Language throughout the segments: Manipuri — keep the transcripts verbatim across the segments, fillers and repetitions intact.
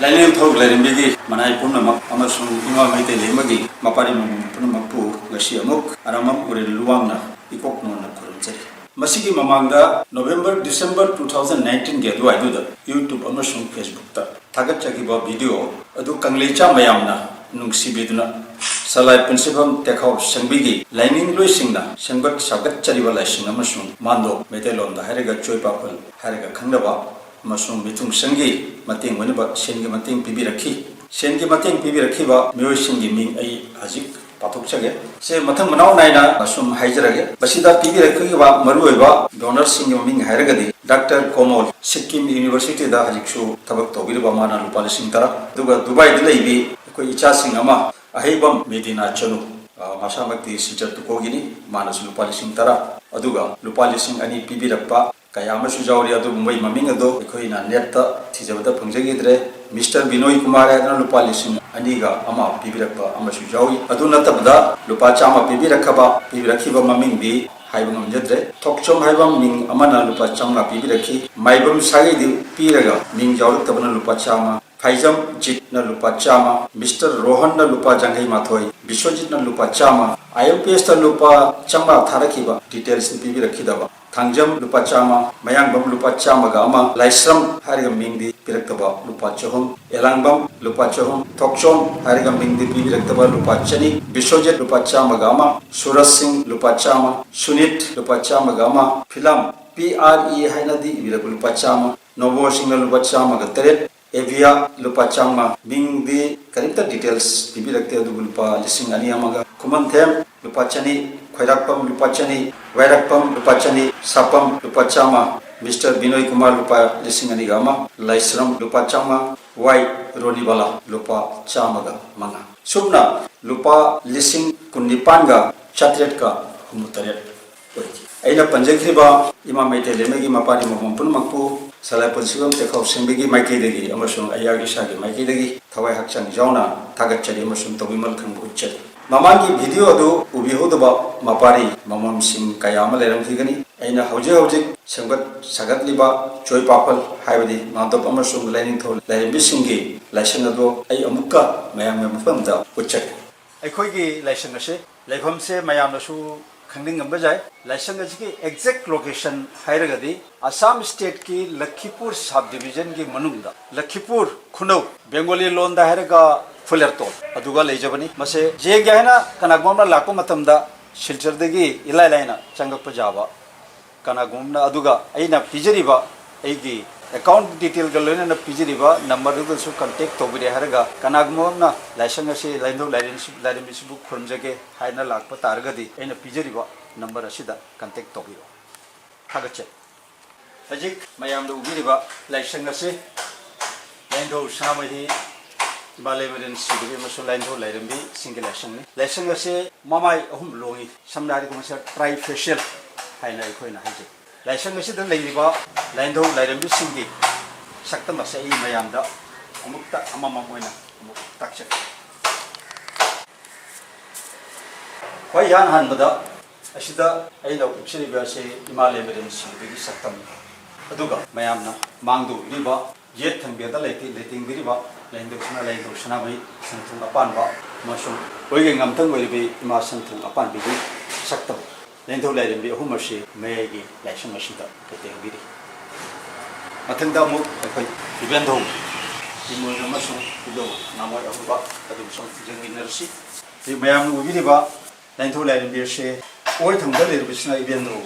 ꯂꯥꯏꯅꯤꯡꯊꯧ ꯂꯥꯏꯔꯦꯝꯕꯤꯒꯤ ꯃꯅꯥꯏ ꯄꯨꯝꯅꯃꯛ ꯑꯃꯁꯨꯡ ꯏꯃꯥ ꯃꯩꯇꯩ ꯂꯩꯃꯒꯤ ꯃꯄꯥꯔꯤ ꯃꯃꯣꯟ ꯄꯨꯝꯅꯃꯛꯄꯨ ꯉꯁꯤ ꯑꯃꯨꯛ ꯑꯔꯥꯃꯝ ꯎꯔꯦꯜ ꯂꯨꯋꯥꯡꯅ ꯏꯀꯣꯛ ꯅꯣꯟꯅ ꯈꯨꯔꯨꯝꯖꯔꯤ꯫ ꯃꯁꯤꯒꯤ ꯃꯃꯥꯡꯗ November December two thousand nineteenꯒꯤ ꯑꯗꯨꯋꯥꯏꯗꯨꯗ YouTube ꯑꯃꯁꯨꯡ Facebookꯇ ꯊꯥꯒꯠꯆꯈꯤꯕ video ꯑꯗꯨ ꯀꯪꯂꯩꯆꯥ ꯃꯌꯥꯝꯅ ꯅꯨꯡꯁꯤꯕꯤꯗꯨꯅ ꯁꯂꯥꯏ ꯄꯨꯟꯁꯤꯐꯝ ꯇꯦꯈꯥꯎ ꯁꯦꯡꯕꯤꯒꯤ ꯂꯥꯏꯅꯤꯡꯂꯣꯏꯁꯤꯡꯅ ꯁꯦꯝꯒꯠ ꯁꯥꯒꯠꯆꯔꯤꯕ ꯂꯥꯏꯁꯤꯡ ꯑꯃꯁꯨꯡ ꯃꯥꯟꯗꯣꯞ, ꯃꯩꯇꯩꯂꯣꯟꯗ ꯍꯥꯏꯔꯒ ꯆꯣꯏꯄꯥꯈꯣꯜ ꯍꯥꯏꯔꯒ ꯈꯪꯅꯕ, ꯑꯃꯁꯨꯡ ꯃꯤꯊꯨꯡꯁꯪꯒꯤ ꯃꯇꯦꯡ ꯑꯣꯏꯅꯕ ꯁꯦꯟꯒꯤ ꯃꯇꯦꯡ ꯄꯤꯕꯤꯔꯛꯈꯤ꯫ ꯁꯦꯟꯒꯤ ꯃꯇꯦꯡ ꯄꯤꯕꯤꯔꯛꯈꯤꯕ ꯃꯤꯑꯣꯏꯁꯤꯡꯒꯤ ꯃꯤꯡ ꯑꯩ ꯍꯧꯖꯤꯛ ꯄꯥꯊꯣꯛꯆꯒꯦ꯫ ꯁꯦ, ꯃꯊꯪ ꯃꯅꯥꯎ ꯅꯥꯏꯅ ꯑꯁꯨꯝ ꯍꯥꯏꯖꯔꯒꯦ꯫ ꯃꯁꯤꯗ ꯄꯤꯕꯤꯔꯛꯈꯤꯕ ꯃꯔꯨꯑꯣꯏꯕ donorꯁꯤꯡꯒꯤ ꯃꯃꯤꯡ ꯍꯥꯏꯔꯒꯗꯤ, ꯗꯥꯛꯇꯔ ꯀꯣꯃꯣꯜ, ꯁꯤꯛꯀꯤꯝ ꯌꯨꯅꯤꯚꯔꯁꯤꯇꯤꯗ ꯍꯧꯖꯤꯛꯁꯨ ꯊꯕꯛ ꯇꯧꯕꯤꯔꯤꯕ, ꯃꯥꯅ ꯂꯨꯄꯥ ꯂꯤꯁꯤꯡ ꯇꯔꯥ, ꯑꯗꯨꯒ ꯗꯨꯕꯥꯏꯗ ꯂꯩꯕꯤ ꯑꯩꯈꯣꯏ ꯏꯆꯥꯁꯤꯡ ꯑꯃ, ꯑꯍꯩꯕꯝ ꯃꯦꯗꯤꯅꯥ ꯆꯅꯨ, ꯑ, ꯃꯁꯥꯃꯛꯇꯤ ꯁꯤꯜꯆꯔ ꯇꯨꯀꯣꯒꯤꯅꯤ, ꯃꯥꯅꯁꯨ ꯂꯨꯄꯥ ꯂꯤꯁꯤꯡ ꯇꯔꯥ, ꯑꯗꯨꯒ ꯂꯨꯄꯥ ꯂꯤꯁꯤꯡ ꯑꯅꯤ ꯄꯤꯕꯤꯔꯛꯄ ꯀꯌꯥ ꯑꯃꯁꯨ ꯌꯥꯎꯔꯤ꯫ ꯑꯗꯨꯕꯨ ꯃꯣꯏ ꯃꯃꯤꯡ ꯑꯗꯣ ꯑꯩꯈꯣꯏꯅ netꯇ ꯊꯤꯖꯕꯗ ꯐꯪꯖꯈꯤꯗ꯭ꯔꯦ꯫ ꯃꯤꯁꯇꯔ ꯕꯤꯅꯣꯏ ꯀꯨꯃꯥꯔ ꯍꯥꯏꯗꯅ ꯂꯨꯄꯥ ꯂꯤꯁꯤꯡ ꯑꯅꯤꯒ ꯑꯃ ꯄꯤꯕꯤꯔꯛꯄ ꯑꯃꯁꯨ ꯌꯥꯎꯏ꯫ ꯑꯗꯨ ꯅꯠꯇꯕꯗ ꯂꯨꯄꯥ ꯆꯥꯝꯃ ꯄꯤꯕꯤꯔꯛꯈꯕ, ꯄꯤꯕꯤꯔꯛꯈꯤꯕ ꯃꯃꯤꯡꯗꯤ ꯍꯥꯏꯕ ꯉꯝꯖꯗ꯭ꯔꯦ꯫ ꯊꯣꯛꯆꯣꯝ ꯍꯥꯏꯕ ꯃꯤꯡ ꯑꯃꯅ ꯂꯨꯄꯥ ꯆꯥꯝꯃꯉꯥ ꯄꯤꯕꯤꯔꯛꯈꯤ꯫ ꯃꯥꯏꯕꯝ ꯁꯥꯒꯩꯗꯤ ꯄꯤꯔꯒ ꯃꯤꯡ ꯌꯥꯎꯔꯛꯇꯕꯅ ꯂꯨꯄꯥ ꯆꯥꯝꯃ꯫ ꯐꯥꯏꯖꯝ ꯖꯤꯠꯅ ꯂꯨꯄꯥ ꯆꯥꯝꯃ, ꯃꯤꯁꯇꯔ ꯔꯣꯍꯟꯅ ꯂꯨꯄꯥ ꯌꯥꯡꯈꯩ ꯃꯥꯊꯣꯏ, ꯕꯤꯁ꯭ꯋꯖꯤꯠꯅ ꯂꯨꯄꯥ ꯆꯥꯝꯃ, IMPSꯇ ꯂꯨꯄꯥ ꯆꯥꯝꯃꯉꯥ ꯊꯥꯔꯛꯈꯤꯕ, detailsꯇꯤ ꯄꯤꯕꯤꯔꯛꯈꯤꯗꯕ, ꯊꯥꯡꯖꯝ ꯂꯨꯄꯥ ꯆꯥꯝꯃ, ꯃꯌꯥꯡꯕꯝ ꯂꯨꯄꯥ ꯆꯥꯝꯃꯒ ꯑꯃ, ꯂꯥꯏꯁ꯭ꯔꯝ ꯍꯥꯏꯔꯒ ꯃꯤꯡꯗꯤ ꯄꯤꯔꯛꯇꯕ ꯂꯨꯄꯥ ꯆꯍꯨꯝ, ꯑꯦꯂꯥꯡꯕꯝ ꯂꯨꯄꯥ ꯆꯍꯨꯝ, ꯊꯣꯛꯆꯣꯝ ꯍꯥꯏꯔꯒ ꯃꯤꯡꯗꯤ ꯄꯤꯕꯤꯔꯛꯇꯕ ꯂꯨꯄꯥ ꯆꯅꯤ, ꯕꯤꯁ꯭ꯋꯖꯤꯠ ꯂꯨꯄꯥ ꯆꯥꯝꯃꯒ ꯑꯃ, ꯁꯨꯔꯖ ꯁꯤꯡ ꯂꯨꯄꯥ ꯆꯥꯝꯃ, ꯁꯨꯅꯤꯠ ꯂꯨꯄꯥ ꯆꯥꯝꯃꯒ ꯑꯃ, ꯐꯤꯂꯝ PRE ꯍꯥꯏꯅꯗꯤ ꯏꯕꯤꯔꯛꯄ ꯂꯨꯄꯥ ꯆꯥꯝꯃ, ꯅꯣꯕꯣ ꯁꯤꯡꯅ ꯂꯨꯄꯥ ꯆꯥꯝꯃꯒ ꯇꯔꯦꯠ, ꯑꯦꯚꯤꯌꯥ ꯂꯨꯄꯥ ꯆꯥꯝꯃ, ꯃꯤꯡꯗꯤ ꯀꯔꯤꯝꯇ details ꯄꯤꯕꯤꯔꯛꯇꯦ, ꯑꯗꯨꯕꯨ ꯂꯨꯄꯥ ꯂꯤꯁꯤꯡ ꯑꯅꯤ ꯑꯃꯒ꯫ ꯈꯨꯃꯟꯊꯦꯝ ꯂꯨꯄꯥ ꯆꯅꯤ, ꯈꯣꯏꯔꯥꯛꯄꯝ ꯂꯨꯄꯥ ꯆꯅꯤ, ꯋꯥꯏꯔꯥꯛꯄꯝ ꯂꯨꯄꯥ ꯆꯅꯤ, ꯁꯥꯄꯝ ꯂꯨꯄꯥ ꯆꯥꯝꯃ, ꯃꯤꯁꯇꯔ ꯕꯤꯅꯣꯏ ꯀꯨꯃꯥꯔ ꯂꯨꯄꯥ ꯂꯤꯁꯤꯡ ꯑꯅꯤꯒ ꯑꯃ, ꯂꯥꯏꯁ꯭ꯔꯝ ꯂꯨꯄꯥ ꯆꯥꯝꯃ, ꯋꯥꯏ ꯔꯣꯅꯤꯕꯥꯂꯥ ꯂꯨꯄꯥ ꯆꯥꯝꯃꯒ ꯃꯉꯥ꯫ ꯁꯨꯞꯅ ꯂꯨꯄꯥ ꯂꯤꯁꯤꯡ ꯀꯨꯟꯅꯤꯄꯥꯟꯒ ꯆꯥꯇ꯭ꯔꯦꯠꯀ ꯍꯨꯝꯐꯨꯇꯔꯦꯠ ꯑꯣꯏꯈꯤ꯫ ꯑꯩꯅ ꯄꯟꯖꯈ꯭ꯔꯤꯕ ꯏꯃꯥ ꯃꯩꯇꯩ ꯂꯩꯃꯒꯤ ꯃꯄꯥꯔꯤ ꯃꯃꯣꯟ ꯄꯨꯝꯅꯃꯛꯄꯨ ꯁꯂꯥꯏ ꯄꯨꯟꯁꯤꯕꯝ ꯇꯦꯈꯥꯎ ꯁꯦꯡꯕꯤꯒꯤ ꯃꯥꯏꯀꯩꯗꯒꯤ ꯑꯃꯁꯨꯡ ꯑꯩꯍꯥꯛ ꯏꯁꯥꯒꯤ ꯃꯥꯏꯀꯩꯗꯒꯤ ꯊꯋꯥꯏ ꯍꯛꯆꯥꯡ ꯌꯥꯎꯅ ꯊꯥꯒꯠꯆꯔꯤ ꯑꯃꯁꯨꯡ ꯇꯧꯕꯤꯃꯜ ꯈꯪꯕ ꯎꯠꯆꯔꯤ꯫ ꯃꯃꯥꯡꯒꯤ video ꯑꯗꯨ ꯎꯕꯤꯍꯧꯗꯕ ꯃꯄꯥꯔꯤ ꯃꯃꯣꯟꯁꯤꯡ ꯀꯌꯥ ꯑꯃ ꯂꯩꯔꯝꯈꯤꯒꯅꯤ꯫ ꯑꯩꯅ ꯍꯧꯖꯤꯛ ꯍꯧꯖꯤꯛ ꯁꯦꯝꯒꯠ ꯁꯥꯒꯠꯂꯤꯕ ꯆꯣꯏꯄꯥꯐꯜ ꯍꯥꯏꯕꯗꯤ ꯃꯥꯙꯕ ꯑꯃꯁꯨꯡ ꯂꯥꯏꯅꯤꯡꯊꯧ ꯂꯥꯏꯔꯦꯝꯕꯤꯁꯤꯡꯒꯤ ꯂꯥꯏꯁꯪ ꯑꯗꯨ ꯑꯩ ꯑꯃꯨꯛꯀ ꯃꯌꯥꯝꯒꯤ ꯃꯐꯝꯗ ꯎꯠꯆꯒꯦ꯫ ꯑꯩꯈꯣꯏꯒꯤ ꯂꯥꯏꯁꯪ ꯑꯁꯤ ꯂꯩꯐꯝꯁꯦ ꯃꯌꯥꯝꯅꯁꯨ ꯈꯪꯅꯤꯡꯉꯝꯕ ꯌꯥꯏ꯫ ꯂꯥꯏꯁꯪ ꯑꯁꯤꯒꯤ exact location ꯍꯥꯏꯔꯒꯗꯤ ꯑꯁꯥꯝ stateꯀꯤ ꯂꯈꯤꯄꯨꯔ sub divisionꯒꯤ ꯃꯅꯨꯡꯗ, ꯂꯈꯤꯄꯨꯔ ꯈꯨꯅꯧ, ꯕꯦꯡꯒꯣꯂꯤ ꯂꯣꯟꯗ ꯍꯥꯏꯔꯒ ꯐꯨꯂꯦꯔꯇꯣꯜ, ꯑꯗꯨꯒ ꯂꯩꯖꯕꯅꯤ꯫ ꯃꯁꯦ ꯌꯦꯡꯒꯦ ꯍꯥꯏꯅ ꯀꯅꯥꯒꯨꯝꯕ ꯑꯃꯅ ꯂꯥꯛꯄ ꯃꯇꯝꯗ ꯁꯤꯜꯆꯔꯗꯒꯤ ꯏꯂꯥꯏ ꯂꯥꯏꯅ ꯆꯪꯉꯛꯄ ꯌꯥꯕ, ꯀꯅꯥꯒꯨꯝꯕꯅ ꯑꯗꯨꯒ ꯑꯩꯅ ꯄꯤꯖꯔꯤꯕ ꯑꯩꯒꯤ account detailꯒ ꯂꯣꯏꯅꯅ ꯄꯤꯖꯔꯤꯕ numberꯗꯨꯗꯁꯨ contact ꯇꯧꯕꯤꯔꯦ ꯍꯥꯏꯔꯒ, ꯀꯅꯥꯒꯨꯝꯕ ꯑꯃꯅ ꯂꯥꯏꯁꯪ ꯑꯁꯤ ꯂꯥꯏꯅꯤꯡꯊꯧ ꯂꯥꯏꯔꯦꯝ-, ꯂꯥꯏꯔꯦꯝꯕꯤꯁꯤꯕꯨ ꯈꯨꯔꯨꯝꯖꯒꯦ ꯍꯥꯏꯅ ꯂꯥꯛꯄ ꯇꯥꯔꯒꯗꯤ, ꯑꯩꯅ ꯄꯤꯖꯔꯤꯕ number ꯑꯁꯤꯗ contact ꯇꯧꯕꯤꯔꯛꯎ꯫ ꯊꯥꯒꯠꯆꯔꯤ꯫ ꯍꯧꯖꯤꯛ ꯃꯌꯥꯝꯅ ꯎꯕꯤꯔꯤꯕ ꯂꯥꯏꯁꯪ ꯑꯁꯤ ꯂꯥꯏꯅꯤꯡꯊꯧ ꯁꯅꯥꯃꯍꯤ, ꯏꯃꯥ ꯂꯩꯃꯔꯦꯟ ꯁꯤꯗꯕꯤ ꯑꯃꯁꯨꯡ ꯂꯥꯏꯅꯤꯡꯊꯧ ꯂꯥꯏꯔꯦꯝꯕꯤꯁꯤꯡꯒꯤ ꯂꯥꯏꯁꯪꯅꯤ꯫ ꯂꯥꯏꯁꯪ ꯑꯁꯤ ꯃꯃꯥꯏ ꯑꯍꯨꯝ ꯂꯣꯡꯉꯤ꯫ ꯁꯝꯅ ꯍꯥꯏꯔꯒ, ꯃꯁꯤ trifacial ꯍꯥꯏꯅ ꯑꯩꯈꯣꯏꯅ ꯍꯥꯏꯖꯩ꯫ ꯂꯥꯏꯁꯪ ꯑꯁꯤꯗ ꯂꯩꯔꯤꯕ ꯂꯥꯏꯅꯤꯡꯊꯧ ꯂꯥꯏꯔꯦꯝꯕꯤꯁꯤꯡꯒꯤ ꯁꯛꯇꯝ ꯑꯁꯦ ꯑꯩ ꯃꯌꯥꯝꯗ ꯑꯃꯨꯛꯇ ꯑꯃꯃꯝ ꯑꯣꯏꯅ ꯑꯃꯨꯛ ꯇꯥꯛꯆꯒꯦ꯫ ꯈ꯭ꯋꯥꯏ ꯏꯍꯥꯟ ꯍꯥꯟꯕꯗ ꯑꯁꯤꯗ ꯑꯩꯅ ꯎꯠꯆꯔꯤꯕ ꯑꯁꯤ ꯏꯃꯥ ꯂꯩꯃꯔꯦꯟ ꯁꯤꯗꯕꯤꯒꯤ ꯁꯛꯇꯝꯅꯤ꯫ ꯑꯗꯨꯒ ꯃꯌꯥꯝꯅ ꯃꯥꯡꯗ ꯎꯕꯤꯔꯤꯕ ꯌꯦꯠ ꯊꯪꯕꯗ ꯂꯩꯇꯦ-, ꯂꯩꯇꯦꯡꯕꯤꯔꯤꯕ ꯂꯥꯏꯅꯤꯡꯊꯧꯁꯤꯅ ꯂꯥꯏꯅꯤꯡꯊꯧ ꯁꯅꯥꯃꯍꯤ ꯁꯟꯊꯨꯡ ꯑꯄꯥꯟꯕ ꯑꯃꯁꯨꯡ ꯑꯩꯈꯣꯏꯒꯤ ꯉꯝꯊꯪ ꯑꯣꯏꯔꯤꯕ ꯏꯃꯥ ꯁꯟꯊꯨꯡ ꯑꯄꯥꯟꯕꯤꯒꯤ ꯁꯛꯇꯝ꯫ ꯂꯥꯏꯅꯤꯡꯊꯧ ꯂꯥꯏꯔꯦꯝꯕꯤ ꯑꯍꯨꯝ ꯑꯁꯤ ꯃꯌꯥꯏꯒꯤ ꯂꯥꯏꯁꯪ ꯑꯁꯤꯗ ꯂꯩꯇꯦꯡꯕꯤꯔꯤ꯫ ꯃꯊꯪꯗ ꯑꯃꯨꯛ ꯑꯩꯈꯣꯏ ꯏꯕꯦꯟꯙꯧ ꯏꯃꯣꯏꯅꯨ ꯑꯃꯁꯨꯡ ꯏꯙꯧ ꯅꯥꯃꯣꯏ ꯑꯍꯨꯝꯕ ꯑꯗꯨꯝ ꯁꯨꯝ ꯌꯦꯡꯃꯤꯟꯅꯔꯁꯤ꯫ ꯍꯧꯖꯤꯛ ꯃꯌꯥꯝꯅ ꯎꯕꯤꯔꯤꯕ ꯂꯥꯏꯅꯤꯡꯊꯧ ꯂꯥꯏꯔꯦꯝꯕꯤ ꯑꯁꯦ ꯑꯣꯏ ꯊꯪꯕꯗ ꯂꯩꯔꯤꯕꯁꯤꯅ ꯏꯕꯦꯟꯙꯧ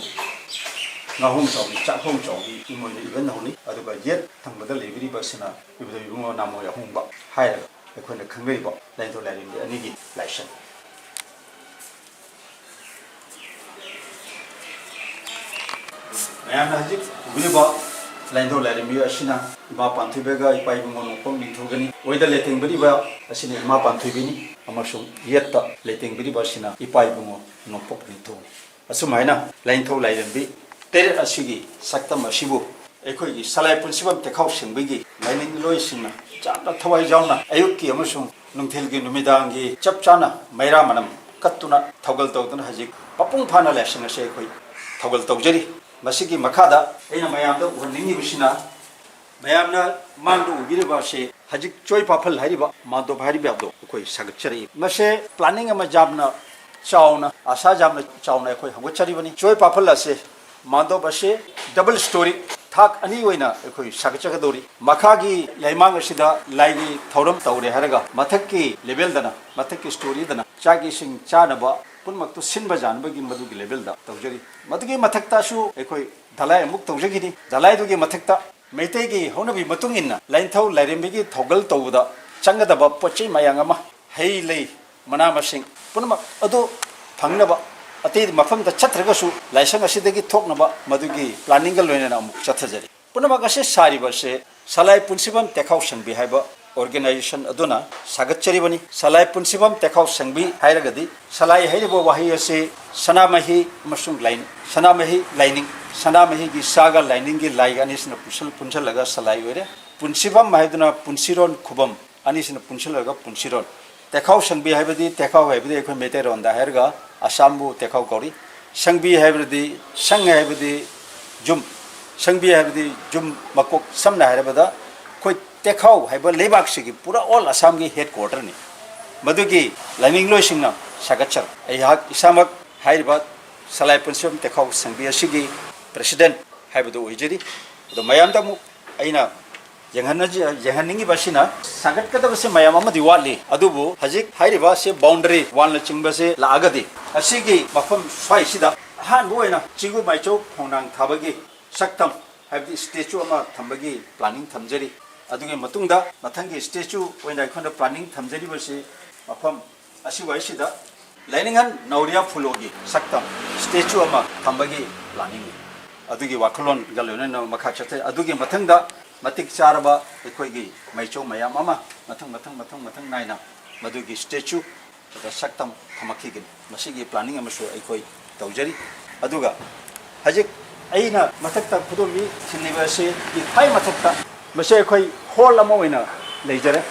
ꯉꯥꯍꯣꯡ ꯆꯥꯎꯕꯤ, ꯆꯥꯛꯍꯣꯡ ꯆꯥꯎꯕꯤ ꯏꯃꯣꯏꯅꯨ ꯏꯕꯦꯟꯙꯧꯅꯤ꯫ ꯑꯗꯨꯒ ꯌꯦꯠ ꯊꯪꯕꯗ ꯂꯩꯕꯤꯔꯤꯕꯁꯤꯅ ꯏꯕꯨꯙꯧ ꯏꯕꯨꯡꯉꯣ ꯅꯥꯃꯣꯏ ꯑꯍꯣꯡꯕ ꯍꯥꯏꯔꯒ ꯑꯩꯈꯣꯏꯅ ꯈꯪꯅꯔꯤꯕ ꯂꯥꯏꯅꯤꯡꯊꯧ ꯂꯥꯏꯔꯦꯝꯕꯤ ꯑꯅꯤꯒꯤ ꯂꯥꯏꯁꯪ꯫ ꯃꯌꯥꯝꯅ ꯍꯧꯖꯤꯛ ꯎꯕꯤꯔꯤꯕ ꯂꯥꯏꯅꯤꯡꯊꯧ ꯂꯥꯏꯔꯦꯝꯕꯤ ꯑꯁꯤꯅ ꯏꯃꯥ ꯄꯥꯟꯊꯣꯏꯕꯒ ꯏꯄꯥ ꯏꯕꯨꯡꯉꯣ ꯅꯣꯡꯄꯣꯛ ꯅꯤꯡꯊꯧꯒꯅꯤ꯫ ꯑꯣꯏꯗ ꯂꯩꯇꯦꯡꯕꯤꯔꯤꯕ ꯑꯁꯤꯅ ꯏꯃꯥ ꯄꯥꯟꯊꯣꯏꯕꯤꯅꯤ ꯑꯃꯁꯨꯡ ꯌꯦꯠꯇ ꯂꯩꯇꯦꯡꯕꯤꯔꯤꯕ ꯑꯁꯤꯅ ꯏꯄꯥ ꯏꯕꯨꯡꯉꯣ ꯅꯣꯡꯄꯣꯛ ꯅꯤꯡꯊꯧꯅꯤ꯫ ꯑꯁꯨꯃꯥꯏꯅ ꯂꯥꯏꯅꯤꯡꯊꯧ ꯂꯥꯏꯔꯦꯝꯕꯤ ꯇꯔꯦꯠ ꯑꯁꯤꯒꯤ ꯁꯛꯇꯝ ꯑꯁꯤꯕꯨ ꯑꯩꯈꯣꯏꯒꯤ ꯁꯂꯥꯏ ꯄꯨꯟꯁꯤꯕꯝ ꯇꯦꯈꯥꯎ ꯁꯦꯡꯕꯒꯤ ꯂꯥꯏꯅꯤꯡ ꯂꯣꯏꯁꯤꯡꯅ ꯌꯥꯝꯅ ꯊꯋꯥꯏ ꯌꯥꯎꯅ ꯑꯌꯨꯛꯀꯤ ꯑꯃꯁꯨꯡ ꯅꯨꯡꯊꯤꯜꯒꯤ, ꯅꯨꯃꯤꯗꯥꯡꯒꯤ ꯆꯞ ꯆꯥꯅ ꯃꯩꯔꯥ ꯃꯅꯝ ꯀꯠꯇꯨꯅ ꯊꯧꯒꯜ ꯇꯧꯗꯨꯅ ꯍꯧꯖꯤꯛ ꯃꯄꯨꯡ ꯐꯥꯅ ꯂꯥꯏꯁꯪ ꯑꯁꯤ ꯑꯩꯈꯣꯏ ꯊꯧꯒꯜ ꯇꯧꯖꯔꯤ꯫ ꯃꯁꯤꯒꯤ ꯃꯈꯥꯗ ꯑꯩꯅ ꯃꯌꯥꯝꯗ ꯎꯍꯟꯅꯤꯡꯉꯤꯕꯁꯤꯅ, ꯃꯌꯥꯝꯅ ꯃꯥꯡꯗ ꯎꯕꯤꯔꯤꯕ ꯑꯁꯤ ꯍꯧꯖꯤꯛ ꯆꯣꯏ ꯄꯥꯐꯜ ꯍꯥꯏꯔꯤꯕ ꯃꯥꯟꯗꯣꯞ ꯍꯥꯏꯔꯤꯕ ꯑꯗꯣ ꯑꯩꯈꯣꯏ ꯁꯥꯒꯠꯆꯔꯛꯏ꯫ ꯃꯁꯦ planning ꯑꯃ ꯌꯥꯝꯅ ꯆꯥꯎꯅ, ꯑꯁꯥ ꯌꯥꯝꯅ ꯆꯥꯎꯅ ꯑꯩꯈꯣꯏ ꯍꯧꯒꯠꯆꯔꯤꯕꯅꯤ꯫ ꯆꯣꯏ ꯄꯥꯐꯜ ꯑꯁꯦ, ꯃꯥꯟꯗꯣꯞ ꯑꯁꯦ double story, ꯊꯥꯛ ꯑꯅꯤ ꯑꯣꯏꯅ ꯑꯩꯈꯣꯏ ꯁꯥꯒꯠꯆꯒꯗꯧꯔꯤ꯫ ꯃꯈꯥꯒꯤ ꯌꯥꯏꯃꯥꯡ ꯑꯁꯤꯗ ꯂꯥꯏꯒꯤ ꯊꯧꯔꯝ ꯇꯧꯔꯦ ꯍꯥꯏꯔꯒ ꯃꯊꯛꯀꯤ levelꯗꯅ, ꯃꯊꯛꯀꯤ storyꯗꯅ ꯆꯥꯛ ꯏꯁꯤꯡ ꯆꯥꯅꯕ ꯄꯨꯝꯅꯃꯛꯇꯨ ꯁꯤꯟꯕ ꯌꯥꯅꯕꯒꯤ ꯃꯗꯨꯒꯤ levelꯗ ꯇꯧꯖꯔꯤ꯫ ꯃꯗꯨꯒꯤ ꯃꯊꯛꯇꯁꯨ ꯑꯩꯈꯣꯏ ꯙꯂꯥꯏ ꯑꯃꯨꯛ ꯇꯧꯖꯈꯤꯅꯤ꯫ ꯙꯂꯥꯏꯗꯨꯒꯤ ꯃꯊꯛꯇ ꯃꯩꯇꯩꯒꯤ ꯍꯧꯅꯕꯤ ꯃꯇꯨꯡ ꯏꯟꯅ ꯂꯥꯏꯅꯤꯡꯊꯧ ꯂꯥꯏꯔꯦꯝꯕꯤꯒꯤ ꯊꯧꯒꯜ ꯇꯧꯕꯗ ꯆꯪꯒꯗꯕ ꯄꯣꯠ ꯆꯩ ꯃꯌꯥꯝ ꯑꯃ, ꯍꯩ ꯂꯩ, ꯃꯅꯥ ꯃꯁꯤꯡ ꯄꯨꯝꯅꯃꯛ ꯑꯗꯨ ꯐꯪꯅꯕ, ꯑꯇꯩ ꯃꯐꯝꯗ ꯆꯠꯇ꯭ꯔꯒꯁꯨ ꯂꯥꯏꯁꯪ ꯑꯁꯤꯗꯒꯤ ꯊꯣꯛꯅꯕ ꯃꯗꯨꯒꯤ planningꯒ ꯂꯣꯏꯅꯅ ꯑꯃꯨꯛ ꯆꯠꯊꯖꯔꯤ꯫ ꯄꯨꯝꯅꯃꯛ ꯑꯁꯤ ꯁꯥꯔꯤꯕ ꯑꯁꯤ ꯁꯂꯥꯏ ꯄꯨꯟꯁꯤꯕꯝ ꯇꯦꯈꯥꯎ ꯁꯪꯕꯤ ꯍꯥꯏꯕ organization ꯑꯗꯨꯅ ꯁꯥꯒꯠꯆꯔꯤꯕꯅꯤ꯫ ꯁꯂꯥꯏ ꯄꯨꯟꯁꯤꯕꯝ ꯇꯦꯈꯥꯎ ꯁꯪꯕꯤ ꯍꯥꯏꯔꯒꯗꯤ, ꯁꯂꯥꯏ ꯍꯥꯏꯔꯤꯕ ꯋꯥꯍꯩ ꯑꯁꯤ ꯁꯅꯥꯃꯍꯤ ꯑꯃꯁꯨꯡ ꯂꯥꯏꯅꯤꯡ, ꯁꯅꯥꯃꯍꯤ ꯂꯥꯏꯅꯤꯡ, ꯁꯅꯥꯃꯍꯤꯒꯤ ꯁꯥꯒ ꯂꯥꯏꯅꯤꯡꯒꯤ ꯂꯥꯏꯒ ꯑꯅꯤꯁꯤꯅ ꯄꯨꯟꯁꯤꯜ-, ꯄꯨꯟꯁꯤꯜꯂꯒ ꯁꯂꯥꯏ ꯑꯣꯏꯔꯦ꯫ ꯄꯨꯟꯁꯤꯕꯝ ꯍꯥꯏꯗꯨꯅ ꯄꯨꯟꯁꯤꯔꯣꯟ ꯈꯨꯕꯝ, ꯑꯅꯤꯁꯤꯅ ꯄꯨꯟꯁꯤꯜꯂꯒ ꯄꯨꯟꯁꯤꯔꯣꯟ꯫ ꯇꯦꯈꯥꯎ ꯁꯪꯕꯤ ꯍꯥꯏꯕꯗꯤ, ꯇꯦꯈꯥꯎ ꯍꯥꯏꯕꯗꯤ ꯑꯩꯈꯣꯏ ꯃꯩꯇꯩꯔꯣꯟꯗ ꯍꯥꯏꯔꯒ ꯑꯁꯥꯝꯕꯨ ꯇꯦꯈꯥꯎ ꯀꯧꯔꯤ꯫ ꯁꯪꯕꯤ ꯍꯥꯏꯕꯗꯤ, ꯁꯪ ꯍꯥꯏꯕꯗꯤ ꯌꯨꯝ, ꯁꯪꯕꯤ ꯍꯥꯏꯕꯗꯤ ꯌꯨꯝ ꯃꯀꯣꯛ, ꯁꯝꯅ ꯍꯥꯏꯔꯕꯗ ꯑꯩꯈꯣꯏ ꯇꯦꯈꯥꯎ ꯍꯥꯏꯕ ꯂꯩꯕꯥꯛꯁꯤꯒꯤ ꯄꯨꯔꯥ all ꯑꯁꯥꯝꯒꯤ headquarterꯅꯤ꯫ ꯃꯗꯨꯒꯤ ꯂꯥꯏꯅꯤꯡꯂꯣꯏꯁꯤꯡꯅ ꯁꯥꯒꯠꯆꯔ꯫ ꯑꯩꯍꯥꯛ ꯏꯁꯥꯃꯛ ꯍꯥꯏꯔꯤꯕ ꯁꯂꯥꯏ ꯄꯨꯟꯁꯤꯕꯝ ꯇꯦꯈꯥꯎ ꯁꯪꯕꯤ ꯑꯁꯤꯒꯤ president ꯍꯥꯏꯕꯗꯨ ꯑꯣꯏꯖꯔꯤ꯫ ꯑꯗꯣ ꯃꯌꯥꯝꯗ ꯑꯃꯨꯛ ꯑꯩꯅ ꯌꯦꯡꯍꯟꯅꯖ-, ꯌꯦꯡꯍꯟꯅꯤꯡꯉꯤꯕ ꯑꯁꯤꯅ, ꯁꯥꯒꯠꯀꯗꯕꯁꯦ ꯃꯌꯥꯝ ꯑꯃꯗꯤ ꯋꯥꯠꯂꯤ, ꯑꯗꯨꯕꯨ ꯍꯧꯖꯤꯛ ꯍꯥꯏꯔꯤꯕ ꯑꯁꯤ boundary wallꯅꯆꯤꯡꯕꯁꯦ ꯂꯥꯛꯑꯒꯗꯤ, ꯑꯁꯤꯒꯤ ꯃꯐꯝ ꯁ꯭ꯋꯥꯏꯁꯤꯗ ꯑꯍꯥꯟꯕ ꯑꯣꯏꯅ ꯆꯤꯡꯒꯨ ꯃꯥꯏꯆꯧ ꯈꯣꯡꯅꯥꯡ ꯊꯥꯕꯒꯤ ꯁꯛꯇꯝ, ꯍꯥꯏꯕꯗꯤ statue ꯑꯃ ꯊꯝꯕꯒꯤ planning ꯊꯝꯖꯔꯤ꯫ ꯑꯗꯨꯒꯤ ꯃꯇꯨꯡꯗ ꯃꯊꯪꯒꯤ statue ꯑꯣꯏꯅ ꯑꯩꯈꯣꯏꯅ planning ꯊꯝꯖꯔꯤꯕꯁꯤ ꯃꯐꯝ ꯑꯁꯤꯋꯥꯏꯁꯤꯗ ꯂꯥꯏꯅꯤꯡꯍꯟ ꯅꯥꯎꯔꯤꯌꯥ ꯐꯨꯂꯣꯒꯤ ꯁꯛꯇꯝ statue ꯑꯃ ꯊꯝꯕꯒꯤ planningꯅꯤ꯫ ꯑꯗꯨꯒꯤ ꯋꯥꯈꯜꯂꯣꯟꯒ ꯂꯣꯏꯅꯅ ꯃꯈꯥ ꯆꯠꯊꯩ꯫ ꯑꯗꯨꯒꯤ ꯃꯊꯪꯗ ꯃꯇꯤꯛ ꯆꯥꯔꯕ ꯑꯩꯈꯣꯏꯒꯤ ꯃꯩꯆꯧ ꯃꯌꯥꯝ ꯑꯃ ꯃꯊꯪ, ꯃꯊꯪ, ꯃꯊꯪ, ꯃꯊꯪ ꯅꯥꯏꯅ ꯃꯗꯨꯒꯤ statue ꯑꯗ ꯁꯛꯇꯝ ꯊꯝꯃꯛꯈꯤꯒꯅꯤ꯫ ꯃꯁꯤꯒꯤ planning ꯑꯃꯁꯨ ꯑꯩꯈꯣꯏ ꯇꯧꯖꯔꯤ꯫ ꯑꯗꯨꯒ ꯍꯧꯖꯤꯛ ꯑꯩꯅ ꯃꯊꯛꯇ ꯈꯨꯗꯣꯝꯕꯤ ꯊꯤꯜꯂꯤꯕ ꯑꯁꯤ ꯈ꯭ꯋꯥꯏ ꯃꯊꯛꯇ, ꯃꯁꯤ ꯑꯩꯈꯣꯏ hall ꯑꯃ ꯑꯣꯏꯅ ꯂꯩꯖꯔꯦ꯫